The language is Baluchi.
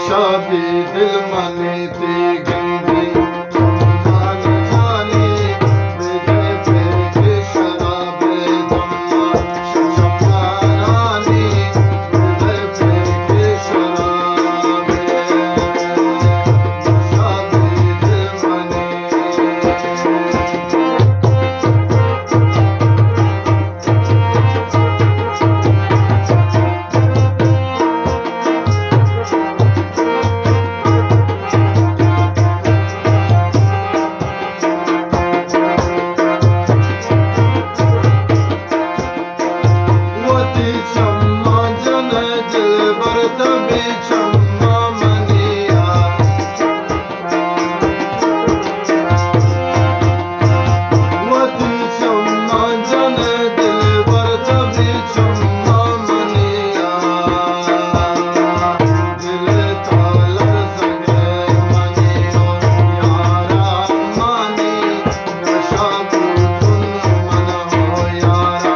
شابی دل منی تی گندی، چمان جانی، بجے پیش شراب دما، چمانانی، بجے پیش شراب، شابی دل منی۔ وتی چماں جن دلبر، تبی چماں منی آ۔ وتی چماں جن دلبر، تبی چماں منی آ۔ دل تا لرزگ منی او یارا، منی نشا بوتن من او یارا۔